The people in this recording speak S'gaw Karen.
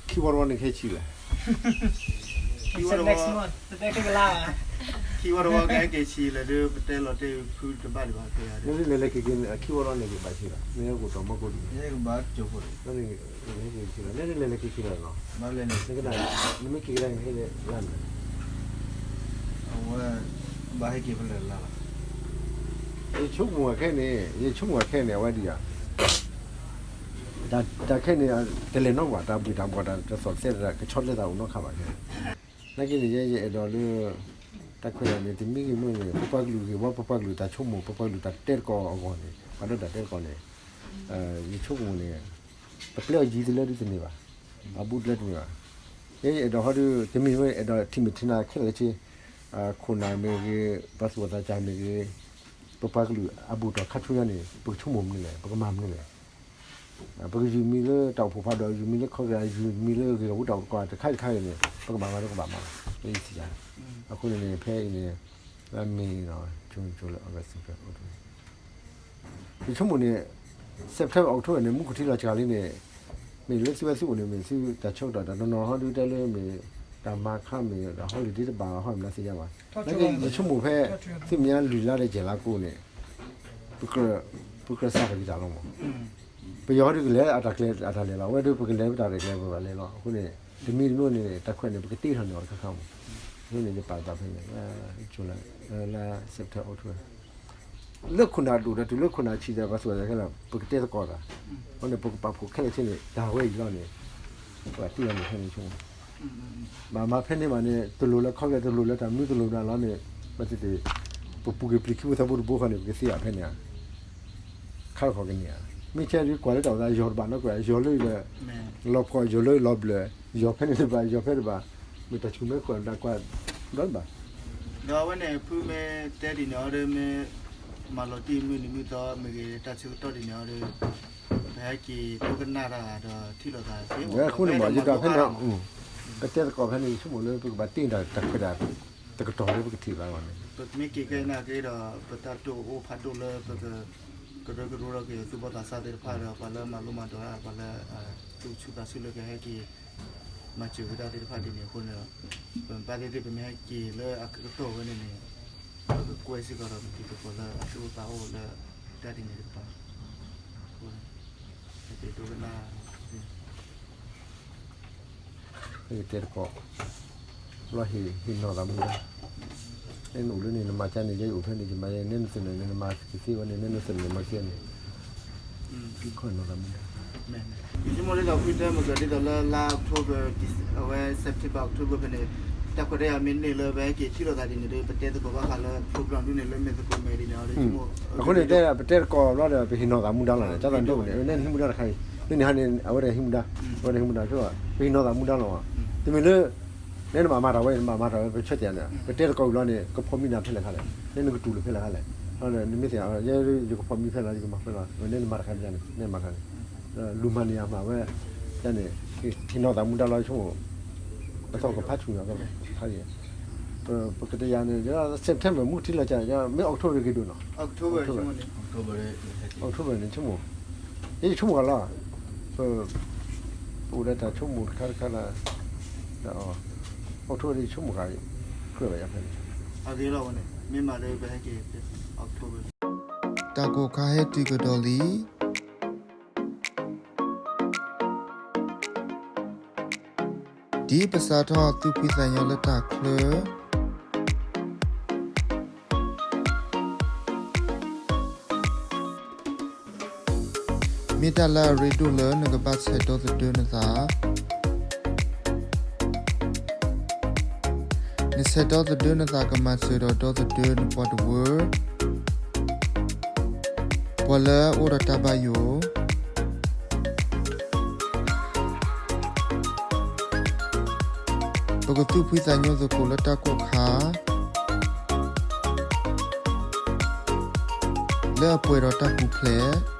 ခံဝီတဝီန့ၣ်ခဲဆံးလဲၣ်, ခံဝီတဝီ, ခံဝီတဝီကဟဲက့ၤဆံးလဲၣ်ဒီး ပတဲလီၤတဲဖုတဘၣ်ဒံးဘၣ်, ခံဝီတဝီန့ၣ်က့ၤဆံးလဲၣ်, နဟဲက့ၤတီမီကိးဒံး, နဟဲက့ၤဆံးလဲၣ်, နလဲၤလဲၤက့ၤဆံးလဲၣ်နီၤ, နမ့ၢ်က့ၤကဒါန့ၣ်ဟဲလၢ်န့ၣ်, အဝဲဘၣ်ဟဲက့ၤဖဲလဲၣ်လၢ်လီၤ, ယဆိကမိၣ်ခဲန့ၣ်, ယဆိကမိၣ်ခဲန့ၣ် အဝဲဒ်အံၤ တၢ်ခဲန့ၣ် တလဲၤနီတဘျီ, တၢ်ဘှံးတၢ်ဘှီးတၢ်တသီၣ်သဲတၢ်ကဆီတလဲသးအိၣ်နီတခါဘၣ်ခဲ, နာ်က့န့ၣ် ယဲယအဲၣ်ဒိးလၢ တၢ်ခွဲးတၢ်ယာ်န့ၣ် တမံၤဂ့ၤမ့ၢ်ဂ့ၤ ပပှၤကလုာ်ဂ့ၤဝဲ ပပှၤကလုာ်တၢ်ဆိကမိၣ် ပပှၤကလုာ်တၢ်တဲသကိးအဂီၢ်န့ၣ် ပှၤဒိးတၢ်တဲသကိးန့ၣ် ယဆိကမိၣ်န့ၣ် ပပျဲအီၤယံၤတလၢဒုတန့ၢ်ဘၣ်, အဘူးတလၢတန့ၢ်ဘၣ်, ယဲယအဲၣ်ဒိးဟီဒု တမံၤမ့ၢ်အဲၣ်ဒိးထံၣ်မဲာ်ထံၣ်နါခဲလၢာ်ခဲဆ့ ခိၣ်နၢ်မ့ၢ်ဂ့ၤ ပှၤသူၣ်ဘီၣ်သးစၢ်မ့ၢ်ဂ့ၤ ပပှၤကလုာ်အဘူးတီၢ်ခါဆူညါန့ၣ် ပကဆိကမိၣ်မနုၤလဲၣ် ပကမၤမနုၤလဲၣ်, ပကယုၢ်မံၤလၢတၢ်အိၣ်ဖှိၣ်ဖးဒိၣ် ယုၢ်မံၤလၢခီကရၢ ယုၢ်မံၤလၢဂ့ၢ်ဂီၢ်ဝူတၢ်အိၣ်ကီၢ်တခါတခါအံၤန့ၣ် ပကဘၣ်မၤလၢကဘၣ်မၤလီၤ, အဃိန့ၣ်န့ၣ် ဖဲအံၤန့ၣ် လၢမ့ၢ်နီၤ ဆိကမိၣ်လၢ August ယဆိကမိၣ်န့ၣ် September October န့ၣ် မူခိၣ်ထံလီၤစှၤလံန့ၣ် မ့ၢ်လၢသုဝဲသုအိၣ်န့ၣ် မ့ၢ်သုတၢ်ဆၢကတီၢ်တၢ်နီၢ်နီၢ်ဟီဒုတဲလၢမ့ၢ် တၢ်မၤခါမ့ၢ် တၢ် holiday တဘၣ်ဟီမ့ၢ်နသ့ၣ်ညါဘၣ်, နာ်က့ယဆိကမိၣ်ဖဲ သုမ့ၢ်ညါလွံၢ်လါဒီးယဲၢ်လါကိးန့ၣ် ပကြၢးစးထီၣ်က့ၤတၢ်လီၤမး, ပယီၤဟီဒုကလဲၤအတၢ်ကျဲအတၢ်လဲၤလီၤ အဝဲဒုပကလဲၤပတၢ်ရဲၣ်ကျဲၤ ပဘၣ်လဲၤလီၤ, အဃိန့ၣ် တမံၤတမံၤန့ၣ် တၢ်ခွဲးန့ၣ် ပကတ့ထီၣ်န့ၢ်အီၤတခါခါမး, အဃိန့ၣ် ယပာ်သးဖဲန့ၣ် လၢ September October လၢခိၣ်နၢ်ဒိၣ်ဒီးတုၤလၢခိၣ်နၢ်ဆံး ဒီးပှၤသူၣ်ဘီၣ်သးစၢ်ခဲလၢာ် ပကတဲသကိးတၢ်, အဃိန့ၣ် ပကပာ်ဖှိၣ်ခဲလၢာ်ဆ့န့ၣ် တၢ်ဝဲအံၤလီၤန့ၣ် ပှၤတ့လီၤန့ၣ်ဖဲန့ၣ်ဆိကမိၣ်, ဘၣ်မၤဖဲန့ၣ်ဘၣ်န့ၣ် တလိၣ်လၢခီကလဲ တလိၣ်လၢတၢ်မနုၤတလိၣ်ဘၣ်လီၤန့ၣ်, ဘၣ်သ့ၣ်သ့ၣ် ပပူၤကွံာ်ပျံၤခံဘိသးဘိတဘိဃီန့ၣ် ပကသ့အီၤဖဲန့ၣ်ဧါ, ခါတခီကန့ၢ်ဧါ, မ့ၢ်ဆဲဒုကွၢ်လၢတၢ်အိၣ်သး ယီၤတဘၣ်နီတကွဲး ယီၤလၢ လီၤဖှီၣ် ယီၤလၢလီၤဘျၢၣ်, ယီၤဖဲန့ၣ်တဘၣ် ယီၤဖဲတဘၣ်, မ့ၢ်တၢ်ဆူၣ်မဲခိၣ်တၢ်ကွၢ် ဒီတဘၣ်, ဒီးအဝဲန့ၣ် ဖုမ့ၢ်တဲဒ်န့ၣ်အီၤဒီး မ့ၢ်မၤလီၤတံၢ်မုၢ်နံၤမုၢ်သီမ့ၢ်ဂ့ၤ တၢ်ဆၢကတီၢ်ဒ်န့ၣ်အီၤဒီး ပဟဲက့ၤဒိကနၣ်တၢ်ဒီးထံၣ်လိာ်သးသ့, အဃိန့ၣ်မ့ၢ် ယတၢ်ဖဲန့ၣ် ပတဲသကိးဖဲန့ၣ် ယဆိကမိၣ်လၢပကဘၣ်တ့တၢ်တၢ်ခွဲးတၢ် တကတီၢ်လၢပကထံၣ်ဘၣ်အဂီၢ်န့ၣ်, ပမ့ၢ်က့ၤခဲအံၤနာ်က့ဒီး ပတၢ်တိာ်အိၣ်ဖးဒိၣ်လၢပက ကရၢကရိထီၣ်က့ၤ သူၣ်ဘီၣ်သးစၢ်သ့ၣ်တဖၣ်ဒီး ပှၤလၢမၤလိမၤဒိး ပှၤလၢ သူၣ်ဆူၣ်သးဆူၣ်လၢကဟဲက့ၤ မၤစၢၤဝဲဒၣ်သ့ၣ်တဖၣ်ဒ်န့ၣ်အဃိန့ၣ်ဒီး ပဘၣ်သ့ၣ်သ့ၣ် ပမ့ၢ်ဟဲက့ၤလၢအကတီၢ်ဝဲန့ၣ်န့ၣ် ပကကွဲစ့ၢ်ကီးဒီး ပတံၤသကိးလၢအသူၣ်အိၣ်သးအိၣ်လၢ တၢ်ဒ်န့ၣ်တကပၤ အဃိ ဟဲက့ၤဒိကနၣ် ဟဲက့ၤတဲသကိး ဘျီဟ့ၣ်နီၤသးမူဒါ, နဲနအိၣ်လၢန့ၣ် နမၤကါန့ၣ် ယဲယအိၣ်ဖဲန့ၣ် ယမၤယဲ နဲနသနၢၣ်န့ၣ် နမၤကသ့ဝဲန့ၣ် နဲနသနၢၣ်မၤကသ့န့ၣ် ခိၣ်နီၤသးမူဒါ, ယဆိကမိၣ်ဒ်သိးဖုတဲမ့ၢ်ကဒ်သိးလၢလါ October အဝဲ September October ဖဲန့ၣ် တၢ်ခွဲးတၢ်ယာ်မ့ၢ်န့ၢ်လၢပဟဲက့ၤထံၣ်လိာ်သးဒ်န့ၣ်ဒီး ပတဲသကိးဘၣ်ဃးလၢ program ဒ်န့ၣ်လၢမဲာ်သကိးမဲာ်ဒ်န့ၣ်အီၤဒီး အဃိန့ၣ်တဲ ပတဲသကိးဘျီဒီး ပဟ့ၣ်နီၤသးမူဒါလီၤန့ၣ် ကၢ်သးဒိၣ်န့ၣ် နဲနဟံးမူဒါတခါအံၤ လၢန့ၣ်ဟါန့ၣ် အဝဲတဟံးမူဒါ အဝဲတဟံးမူဒါ ပဟ့ၣ်နီၤသးမူဒါလီၤ တမ့ၢ်လၢ နဲနဘၣ်မၤတၢ်ဝဲ နဘၣ်မၤတၢ်ဝဲ ပဆၢတဲာ်န့ၣ် ပတဲသကိးအံၤလီၤန့ၣ် ကဖီၣ်မံနၤဖဲလဲၣ်ခါလဲၣ် နဲနကတူၢ်လိာ်ဖဲလဲၣ်ခါလဲၣ် နမ့ၢ်သ့ၣ်ညါ ယဲယကဖီၣ်မံဖဲလဲၣ် ယကမၤဖဲလဲၣ် နဲနမၤတခါန့ၣ် နဲမၤတခါန့ၣ် လူၤမၤန့ၢ်အမၤဝဲ ယန့ၣ် ဟ့ၣ်နီၤသးမူဒါလီၤဆိ ပသီၣ်ကဖးဆူၣ်န့ၣ် ဖးယံၤ ပကတယၤန့ၣ် September မုၢ်ထံလီၤကၢ် မ့ၢ် October က့ၤဒိၣ်နီၤ October October န့ၣ်ဆိကမိၣ် ယဆိကမိၣ်ဂၤလီၤ ပ ပအိၣ်ဒီးတၢ်ဆိကမိၣ်တခါတခါလၢ October န့ၣ်ဆိကမိၣ်ဂၤ ကြၢးဘၣ်ယၤဖဲန့ၣ် အဂ့ၤလီၤဝဲန့ၣ် မ့ၢ်မၤဒီးပဟဲက့ၤ October တၢ်ကိၢ်ခါဟဲတုၤကဒီးလံ ဒ်ပစးထီၣ်သူၣ်ဖှံသးညီလၢတၢ်ချၢ မ့ၢ်တၢ်လၢအရ့ဒိၣ်လၢနကဘၣ်ဆဲးဒီသဒၢနသး, နဆဲးဒီသဒၢနသးကမၤစၢၤဒီးဒီသဒၢနပှၤတဝၢ ပှၤလၢအအိၣ်ဒီးတၢ်ဘၣ်ယိၣ် ပကသူၣ်ဖှံသးညီသကိးလၢတၢ်ကိၢ်ခါ လၢအပှဲၤဒီးတၢ်ပူၤဖျဲး